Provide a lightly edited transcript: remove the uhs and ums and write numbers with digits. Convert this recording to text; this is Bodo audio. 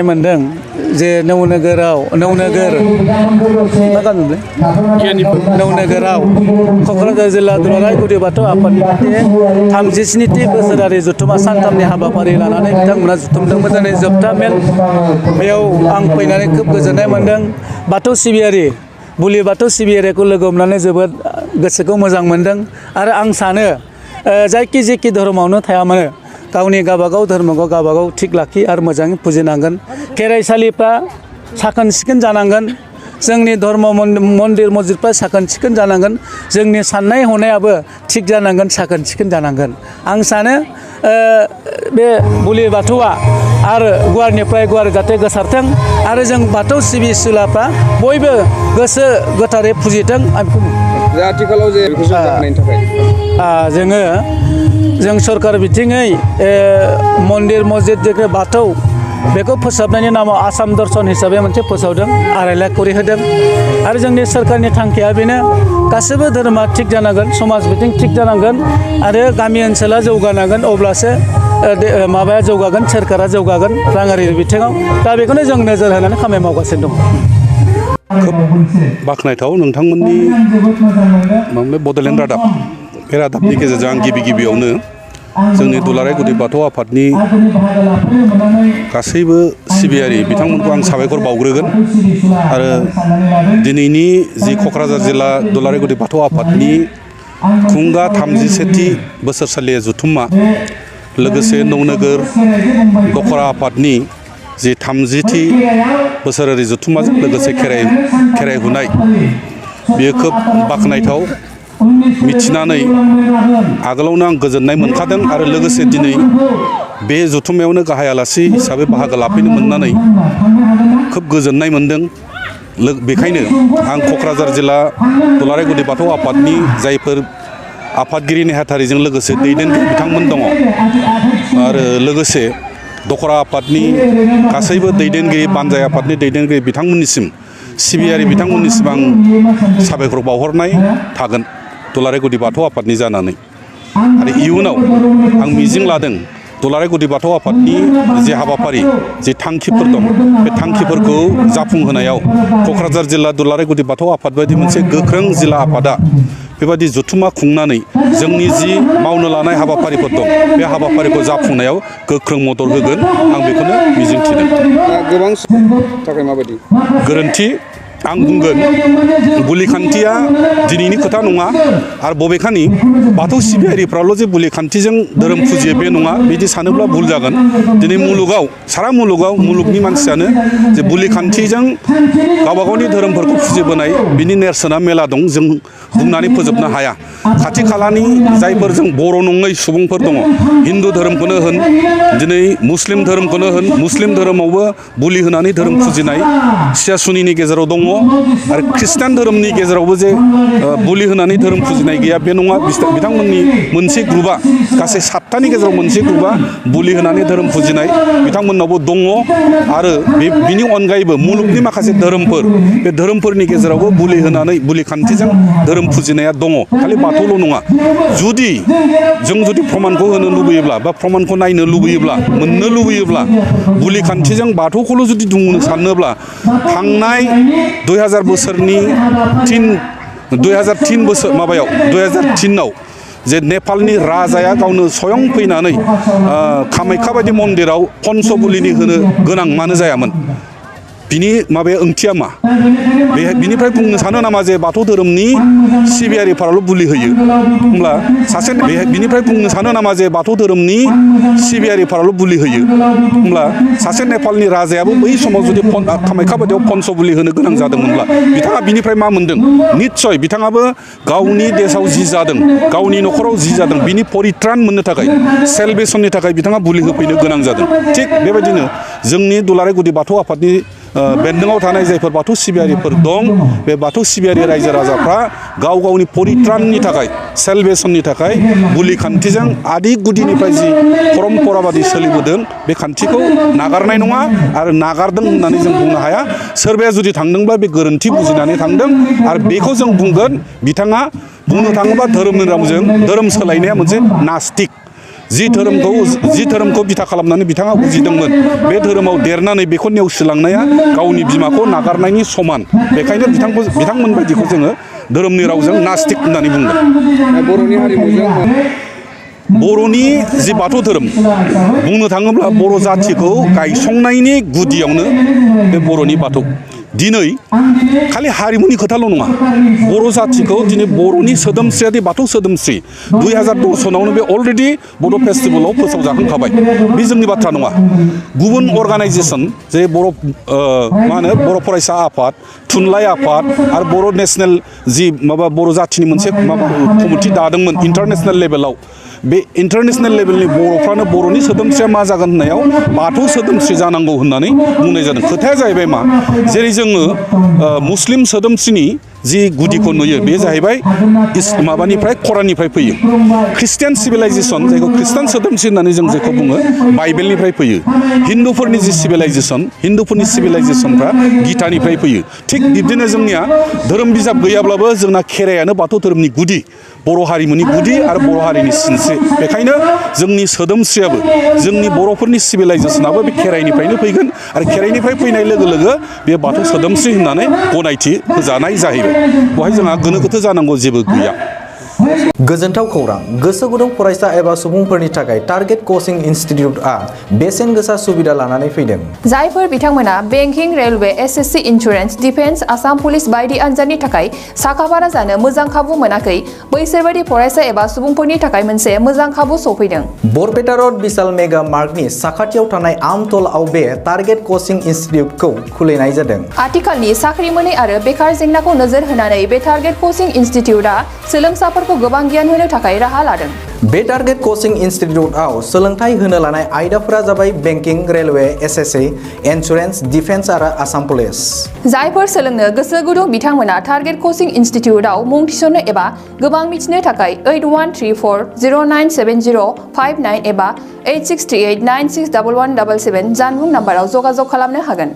मोनदों जे नवनोगोराव क'क्राझार जिल्ला दुलाराय गुदि बाथौ आफादनि 37थि बोसोरारि जथुम्मा सानथामनि हाबाफारि लानानै बिथांमोना जुथुमदोंमोन दिनै जोबथा मेल। बेयाव आं फैनानै खोब गोजोननाय मोनदों। बाथौ सिबियारि बुलि बाथौ सिबियारिखौ लोगो हमनानै जोबोद गोसोखौ मोजां मोनदों आरो आं सानो जायखि जेखि धर्मावनो थाया मानो गावनि गावबागाव धर्मखौ गावबागाव थिग लाखि आरो मोजाङै फुजिनांगोन। खेराइसालिफ्रा साखोन सिखोन जानांगोन। जोंनि धर्म मन्दिर मस्जिदफ्रा साखोन सिखोन जानांगोन। जोंनि साननाय हनायाबो थिग जानांगोन, साखोन सिखोन जानांगोन। आं सानो बे बुलि बाथौआ आरो गुवारनिफ्राय गुवार जाहाथे गोसारथों आरो जों बाथौ सिबिसुलाफ्रा बयबो गोसो गोथारै फुजिथों। आथिखालाव जे बेखौ जौगाहोनायनि थाखाय जों सरकार बिथिङै मन्दिर मस्जिद बाथौ बेखौ फोसाबनायनि नामाव आसाम दर्शन हिसाबै मोनसे फोसावदों, 2.5 लाख करि होदों। आरो जोंनि सरकारनि थांखिया बेनो गासैबो धोरोमा थिग जानांगोन, समाज बिथिं थिग जानांगोन आरो गामि ओनसोला जौगानांगोन। अब्लासो माबाया जौगागोन, सोरखारा जौगागोन राङारि बिथिङाव। दा बेखौनो जों नोजोर होनानै खामानि मावगासिनो दं। खोब बाख्नायथाव नोंथांमोननि बड'लेण्ड रादाब, बे रादाबनि गेजेरजों आं गिबियावनो जोंनि दुलाराय गुदि बाथौ आफादनि गासैबो सिबियारि बिथांमोनखौ आं साबायखर बावग्रोगोन। आरो दिनैनि जि क'क्राझार जिल्ला दुलाराय गुदि बाथौ आफादनि खुंगा 37थि बोसोरसालि जथुम्मा, लोगोसे नवनोगोर दखरा आफादनि जि 30थि बोसोरारि जथुम्माजों लोगोसे खेराइ हुनाय, बेयो खोब बाख्नायथाव। मिथिनानै आगोलावनो आं गोजोननाय मोनखादों आरो लोगोसे दिनै बे जथुम्मायावनो गाहाय आलासि हिसाबै बाहागो लाफैनो मोननानै खोब गोजोननाय मोनदों। बेखायनो आं क'क्राझार जिल्ला दुलाराय गुदि बाथौ आफादनि जायफोर आफादगिरि नेहाथारिजों लोगोसे दैदेनगिरि बिथांमोन दङ आरो लोगोसे दखरा आफादनि गासैबो दैदेनगिरि, बानजाय आफादनि दैदेनगिरि बिथांमोननिसिम, सिबियारि बिथांमोननिसिम आं साबायखर बावहरनाय थागोन दुलाराय गुदि बाथौ आफादनि जानानै। आरो इयुनाव आं मिजिं लादों दुलाराय गुदि बाथौ आफादनि जे हाबाफारि, जे थांखिफोर दं, बे थांखिफोरखौ जाफुंहोनायाव क'क्राझार जिल्ला दुलाराय गुदि बाथौ आफाद बायदि मोनसे गोख्रों जिल्ला आफादा बेबायदि जथुम्मा खुंनानै जोंनि जि मावनो लानाय हाबाफारिफोर दं, बे हाबाफारिखौ जाफुंनायाव गोख्रों मदद होगोन, आं बेखौनो मिजिंथिदों। गोबां थाखाय माबायदि गोरोन्थि आं बुंगोन, बुलि खान्थिया दिनैनि खोथा नङा। आरो बबेखानि बाथौ सिबियारिफ्राल' जे बुलि खान्थिजों धोरोम फुजियो बे नङा, बिदि सानोब्ला भुल जागोन। दिनै मुलुगाव, सारा मुलुगनि मानसियानो जे बुलि खान्थिजों गावबा गावनि धोरोमफोरखौ फुजिबोनाय, बिनि नेरसोना मेला दं, जों बुंनानै फोजोबनो हाया। खाथि खालानि जायफोर जों बर' नङै सुबुंफोर दङ, हिन्दु धोरोमखौनो होन, दिनै मुस्लिम धोरोमखौनो होन, मुस्लिम धोरोमावबो बुलि होनानै धोरोम फुजिनाय सिया सुनिनि गेजेराव दङ। आरो ख्रिस्टान धोरोमनि गेजेरावबो जे बुलि होनानै धोरोम फुजिनाय गैया बे नङा। बिथांमोननि मोनसे ग्रुपआ, गासै 7थानि गेजेराव मोनसे ग्रुपआ बुलि होनानै धोरोम फुजिनाय बिथांमोननावबो दङ। आरो बिनि अनगायैबो मुलुगनि माखासे धोरोमफोर, बे धोरोमफोरनि गेजेरावबो बुलि होनानै, बुलि खान्थिजों धोरोम फुजिनाया दङ। खालि बाथौल' नङा। जों जुदि प्रमानखौ होनो लुबैयोब्ला बा प्रमानखौ नायनो लुबैयोब्ला, मोननो लुबैयोब्ला, बुलि खान्थिजों बाथौखौल' जुदि बुंनो सानोब्ला, थांनाय 2003 2003आव जे नेपालनि राजाया गावनो स्वयं फैनानै कामाख्या बायदि मन्दिराव पन्चबुलिनि होनो गोनां मानो जायामोन? बिनि माबाया ओंथिया मा? बिनिफ्राय बुंनो सानो नामा जे बाथौ धोरोमनि सिबियारिफोराल' बुलि होयो? होमब्ला बिनिफ्राय बुंनो सानो नामा जे बाथौ धोरोमनि सिबियारिफोराल' बुलि होयो? होमब्ला सासे नेपालनि राजायाबो बै समाव जुदि कामाख्या बायदियाव पन्चबुलि होनो गोनां जादोंमोनब्ला बिथाङा बिनिफ्राय मा मोनदों? निस्सय बिथाङाबो गावनि देशआव जि जादों, गावनि न'खराव जि जादों, बिनि परित्रान मोननो थाखाय, सेलभेसननि थाखाय बिथाङा बुलि होफैनो गोनां जादों। थिग बेबायदिनो जोंनि दुलाराय गुदि बाथौ आफादनि बेन्दोङाव थानाय जायफोर बाथौ सिबियारिफोर दं, बे बाथौ सिबियारि रायजो राजाफ्रा गाव गावनि परित्राननि थाखाय, सेलभेसननि थाखाय बुलि खान्थिजों आदि गुदिनिफ्राय जि परम्पराबादि सोलिबोदों, बे खान्थिखौ नागारनाय नङा आरो नागारदों होननानै जों बुंनो हाया। सोरबाया जुदि थांदोंब्ला बे गोरोन्थि बुजिनानै थांदों। आरो बेखौ जों बुंगोन, बिथाङा बुंनो थाङोबा धोरोमनि रावजों धोरोम सोलायनाया मोनसे नास्तिक, जि धोरोमखौ बिथा खालामनानै बिथाङा उजिदोंमोन बे धोरोमाव देरनानै बेखौ नेवसिलांनाया गावनि बिमाखौ नागारनायनि समान बेखायनो बिथांमोन बायदिखौ जोङो धोरोमनि रावजों नास्तिक होननानै बुंगोन बर'नि हारिमुजों बर'नि जि बाथौ धोरोम बुंनो थाङोब्ला बर' जाथिखौ गायसंनायनि गुदियावनो बे बर'नि बाथौ दिनै खालि हारिमुनि खोथाल' नङा बर' जाथिखौ दिनै बर'नि सोदोमस्रियादि बाथौ सोदोमस्रि 2010 सनावनो बे अलरेडि बड' फेस्टिभेलाव फोसावजाखांखाबाय बे जोंनि बाथ्रा नङा गुबुन अर्गानाइजेसन जे बर' फरायसा आफाद थुनलाइ आफाद आरो बर' नेसनेल जि बर' जाथिनि मोनसे कमिटि दादोंमोन इन्टारनेसनेल लेभेलाव बे इन्टारनेसनेल लेभेलनि बर'फ्रानो बर'नि सोदोमस्रिया मा जागोन होननायाव बाथौ सोदोमस्रि जानांगौ होननानै बुंनाय जादों खोथाया जाहैबाय मा जेरै जोङो मुस्लिम सोदोमस्रिनि जि गुदिखौ नुयो बे जाहैबाय खराननिफ्राय फैयो ख्रिस्टियान सिभिलाइजेसन जायखौ ख्रिस्टान सोदोमस्रि होननानै जों जेखौ बुङो बाइबेलनिफ्राय फैयो हिन्दुफोरनि जि हिन्दुफोरनि सिभिलाइजेसनफ्रा गितानिफ्राय फैयो थिग बिब्दिनो जोंनिया धोरोम बिजाब गैयाब्लाबो जोंना खेराइयानो बाथौ धोरोमनि गुदि बर' हारिमुनि गुदि आरो बर' हारिनि सिनस्रि बेखायनो जोंनि सोदोमस्रियाबो जोंनि बर'फोरनि सिभिलाइजेसनाबो बे खेराइनिफ्रायनो फैगोन आरो खेराइनिफ्राय फैनाय लोगो लोगो बे बाथौ सोदोमस्रि होननानै गनायथि होजानाय जाहैबाय बेवहाय जोंहा गोनो गोथो जानांगौ जेबो गैया गोजोनथाव खौरां गोसो गुदुं फरायसा एबा सुबुंफोरनि थाखाय टारगेट कचिं इनस्टिट्यूटआ बेसेन गोसा सुबिदा लानानै फैदों जायफोर बिथांमोना banking railway SSC insurance defence Assam police बायदि आनजादनि थाखाय साखाफारा जानो मोजां खाबु मोनाखै बैसोरबायदि फरायसा एबा सुबुंफोरनि थाखाय मोनसे मोजां खाबु सफैदों बरपेटा रोड विशाल मेगा मार्टनि साखाथियाव थानाय आमतलाव बे टारगेट कचिं इनस्टिट्यूटखौ खुलिनाय जादों आथिखालनि साख्रि मोनै आरो बेकार जेंनाखौ नोजोर होनानै बे टारगेट कचिं इनस्टिट्यूटआ सोलोंसाफोरखौ गोबां गियान होनो थाखाय राहा लादों बे टारगेट कचिं इनस्टिट्यूटआव सोलोंथाइ होनो लानाय आयदाफोरा जाबाय banking railway SSC insurance defence आरो आसाम पुलिस जायफोर सोलोंनो गोसो गुदुं बिथांमोना टारगेट कचिं इनस्टिट्यूटआव मुं थिसननो एबा गोबां मिथिनो थाखाय 8134097059 एबा 8638961177 जानबुं नाम्बाराव जगाजग खालामनो हागोन